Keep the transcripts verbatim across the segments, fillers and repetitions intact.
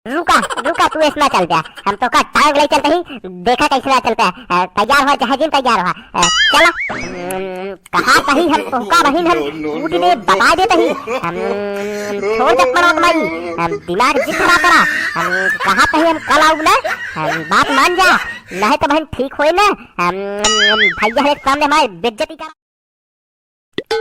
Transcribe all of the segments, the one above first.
रुका, रुका, तू ऐसना चल जा, हम तोहका टांग लइ चलत ही, देखा कैसना चलत है। अ, तैयार हुआ, चाहे जिन तैयार हुआ। अ, चला। हम्म, कहा तही हम तोहका बहिन हम कूट दे, बता देत ही। हम छोड़ दे पड़ोत माई, हम दिमाग जित खराब करा। हम कहा तही हम कल आउब ना, हम बात मान जा, नहीं तो बहिन ठीक होए ना। हम, हम भैया है सामने हमारे बेइज्जती करा।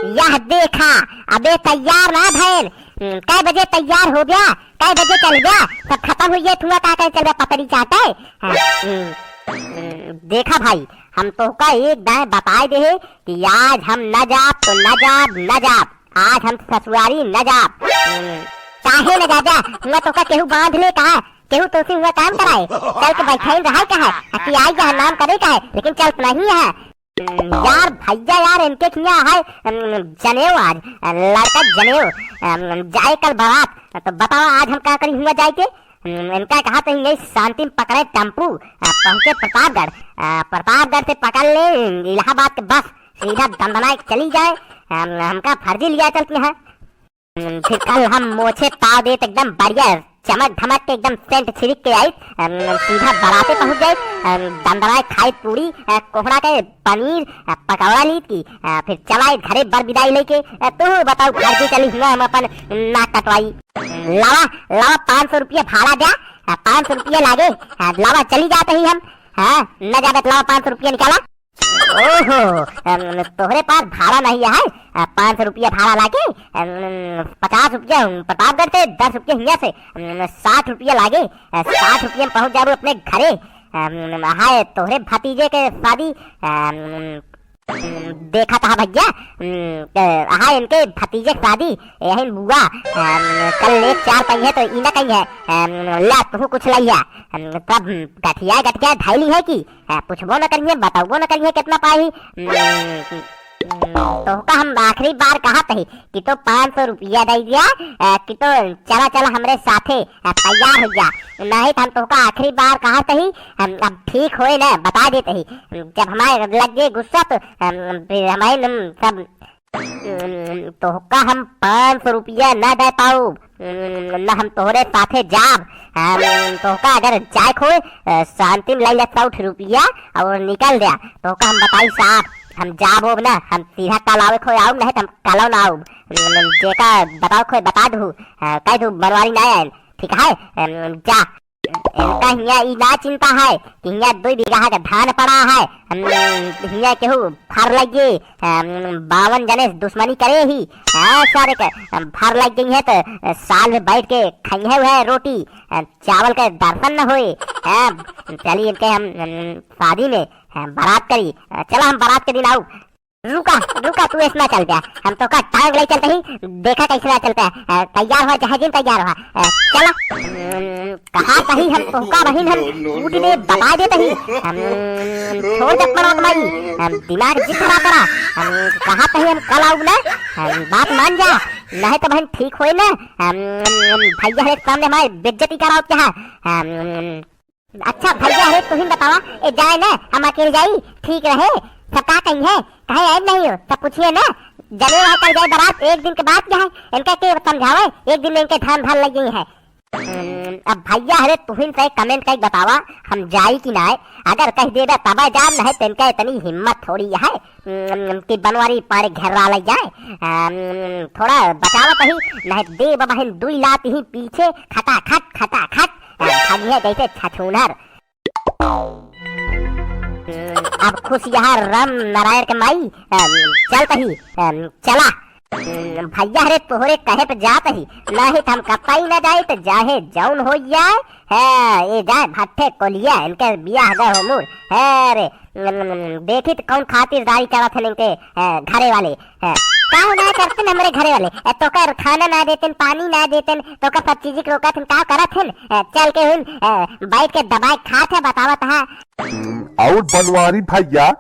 यह देखा, अबे तैयार ना भैन, हम्म, कै बजे तैयार हो गया, कै बजे चल गया, सब खत्म हुई है, थुआ का कहे चल गया पतरी चाटे। हाँ, हम्म, हम्म, देखा भाई, हम तोहका एक दाएं बताए दे है कि आज हम न जाब तो न जाब, न जाब, आज हम ससुरारी न जाब। हम्म, काहे न जा जा, हुआ तोहका केहू बांध ले कहा, केहू तोसे हुआ काम कराए, चल के बैठाइन रहा कहा, कि आई यहाँ नाम करे कहा, लेकिन चलत नहीं है। यार भैया यार, इनके किया है, अम, जनेऊ आज, अ, लड़का जनेऊ, अम, जाए कल बारात, तो बताओ आज हम का करी हुआ जाए के? अम, इनका कहा तो यही शांति में पकड़े टेम्पू, अ, पहुँचे प्रतापगढ़, अ, प्रतापगढ़ से पकड़ ले इलाहाबाद के बस, सीधा दंदनाए के चली जाए। अम, हमका फर्जी लिया चलती है। फिर कल हम मोछे ताव देत एकदम बढ़िया चमक धमक के एकदम सेंट छिड़क के आई, अम, सीधा बराते पहुँच जाए, अम, दंदराए खाए पूरी, अ, कोहड़ा के पनीर, अ, पकौड़ा लीत की, अ, फिर चलाए घरे बर विदाई लेके। अ, तू बताओ फर्जी चली हुआ हम अपन नाक कटवाई। लावा, लावा पाँच सौ रुपया भाड़ा द्या, अ, पाँच सौ रुपया लागे, अ, लावा चली जात ही हम। हाँ, न जाबे त लावा पाँच सौ रुपया निकाला। ओहो, अम, तोहरे पास भाड़ा नहीं है, अ, पाँच सौ रुपया भाड़ा लागे, अम, पचास रुपया प्रतापगढ़ से, दस रुपया हियाँ से, अम, साठ रुपया लागे, अ, साठ रुपया में पहुँच जाबो अपने घरे। अम, हाय, तोहरे भतीजे के शादी, अम, देखा था भैया, अम, अ, हाय, इनके भतीजे के शादी, यही बुआ, अम, कल लेट चार पइहे तो ई ना कही है, अम, ला तू कुछ लइया, अम, तब गठिया गठिया धैली है कि हाँ, पूछबो न करिहे, बतउबो न करिहे कितना पाही। हम्म, हम्म, तोहका हम आखिरी बार कहत ही कि तो पाँच सौ रुपया दइ दिया, अ, कि तो चला, चला हमरे साथे, अ, तैयार होइ जा। नहीं त हम तोहका आखिरी बार कहत ही, हम अब ठीक होए न, बता देत ही। जब हमारे लग गए गुस्सा तो, अम, फिर हमारे न सब हम्म, तोहका हम पाँच सौ रुपया ना दे पाउब, हम्म, ना हम तोहरे साथे जाब। हम तोहका अगर जाए के होए, अ, शांति में लइ ले सौ रुपया और निकल द्या। तोहका हम बताई साफ, हम जाब ओब ना, हम सीधा कल आवे के होए आउब, नहीं त हम कलो ना आउब। हम्म, जेका बतावे के होए बता दू, अ, कह दू बनवारी ना आए, ठीक है? हम्म, जा। इनका हियाँ ई ना चिंता है कि हियाँ दुई बीघा के धान पड़ा है, हम, हियाँ केहू फर लग गए, हम, बावन जने से दुश्मनी करे ही, हाँ, सारे के, हम, फर लग गई है तो साल में बैठ के खाई है वह रोटी, हम, चावल के दर्शन न होए, हाँ, चली इनके हम, हम, शादी में, हम, बारात करी, चला हम बारात के दिन आउब। रुका, रुका, तू ऐसना चल जा, हम तोहका टांग लइ चलत ही, देखा कैसना चलत है। अ, तैयार हुआ, जहाजिन तैयार हुआ। अ, चला। हम्म, कहा तही हम तोहका बहिन हम कूट दे, बता देत ही। हम छोड़ दे पड़ोत माई, हम दिमाग जित खराब करा। हम कहा तही हम कल आउब ना, हम बात मान जा, नहीं त बहिन ठीक होए ना। हम, हम भैया है सामने हमारे बेइज्जती कराओ क्या? हम अच्छा भैया, अरे तुहिन बतावा, ए जाए ना, हम अकेले जाई, ठीक रहे, सब का कही है, कहे आए नहीं हो, सब पूछिए ना, जने वहाँ कल जाए बारात, एक दिन के बाद क्या है, इनका के समझावे, एक दिन में इनके धान धान लग गई है। हम्म, अब भैया, अरे तुहिन से comment कई बतावा, हम जाई कि नाय, अगर कह देबे तबे जाब, नहीं तो इनका इतनी हिम्मत थोड़ी है। हम्म, कि बनवारी पाड़े घेरा लग जाए। हम्म, थोड़ा बचावत ही, नहीं देब बहिन दुई लात ही पीछे, खटाखट, खटाखट, अ, भागिए जैसे छछूनर। हम्म, अब खुश यहाँ राम नारायण के माई, अम, चलत ही, अम, चला। हम्म, भैया रे तोहरे कहे पे जात ही, नहीं तो हम कतई न जाई तो जाहे जौन हो जाए, है, ये जाए भट्ठे कोलिया, इनके बियाह गए हो मूर। है रे, देखी तो कौन खातिरदारी करत हन इनके, अ, घरे वाले, अ, काहो ना करते न हमरे घरे वाले, अ, तोकर खाना ना देते, पानी ना देते, तोकर सब चीज के रोकत हन, का करत हन, अ, चल के हुन, अ, बैठ के दबाए खात है, बतावत है। और बनवारी भैया, अ,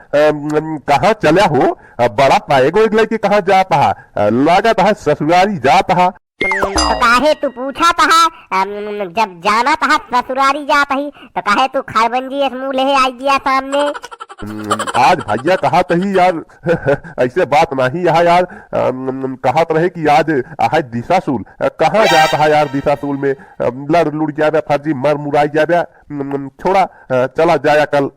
कहाँ चला हो? अ, बड़ा पाएगो एक लेके कहाँ जात हा? अ, लागत हा ससुरारी जात हा। तो काहे तू पूछा तहा, अम, जब जाना तहा ससुरारी जात ही, तो काहे तू खरबंजी एस मुँह लेहे आई गया सामने? हम्म, आज भैया कहत ही यार, ऐसे बात नहीं है यार। अम, कहत रहे कि आज है दिशाशूल। अ, कहाँ जात है यार दिशाशूल में? अम, लड़ लुड़ जाबे फर्जी, मर मुराई जाबे। अम, छोड़ा, अ, चला जाया कल।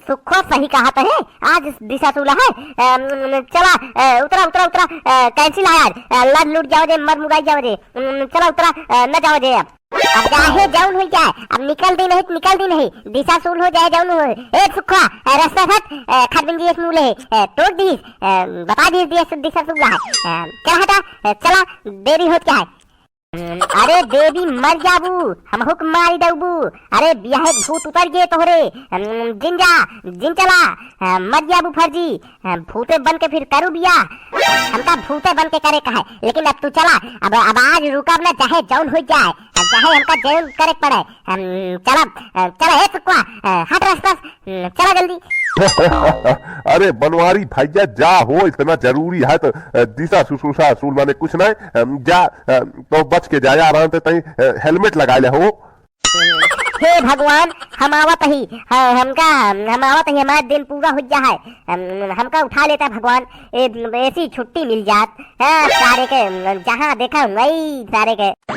सुखो सही कहत है, आज दिशाशूल है। अम, चला, अ, उतरा, उतरा, उतरा, अ, cancel है आज। अ, लड़ लुड़ जाओ जे, मर मुराई जाओ जे। अम, चला उतरा, अ, न जाओ जे अब। अब चाहे जौन हो जाए, अब निकल दी नहीं तो निकल दी नहीं, दिशाशूल हो जाए जौन हो। ए सुखा, ए रस्ता हट, ए खरबिंजी एक मूले है, ए टोक दी, ए बता दी दिशा, दिशाशूल है। ए चला हटा, ए चला, देरी होत क्या है? अरे देवी मर जाबू, हमहू के मारी दउबू। अरे बियाहे के भूत उतर गए तोहरे, जिन जा, जिन चला, मर जाबू फर्जी। हाँ, भूते बन के फिर करू बियाह। हमका भूते बन के करे का है, लेकिन अब तू चला। अब, अब आज रुकब ना, चाहे जौन हो जाए, अब चाहे हमका जौन करे के पड़े। हम चला, अ, चला, ए सुखवा, अ, हट रस्ता से, हम्म, चला जल्दी। अरे बनवारी भैया, जा हो, इतना जरूरी है तो, अ, दिशा सुशुशा असूल माने कुछ नहीं। हम जा, अ, तो बच के जाया आराम से, तई, अ, helmet लगा ले हो। हे भगवान, हम आवत ही, ह-, हमका, हम आवत ही, हमार दिन पूरा हो जा है। हम, हमका उठा लेता भगवान, ए, ऐसी छुट्टी मिल जात। हाँ, सारे के, जहाँ देखा वही सारे के।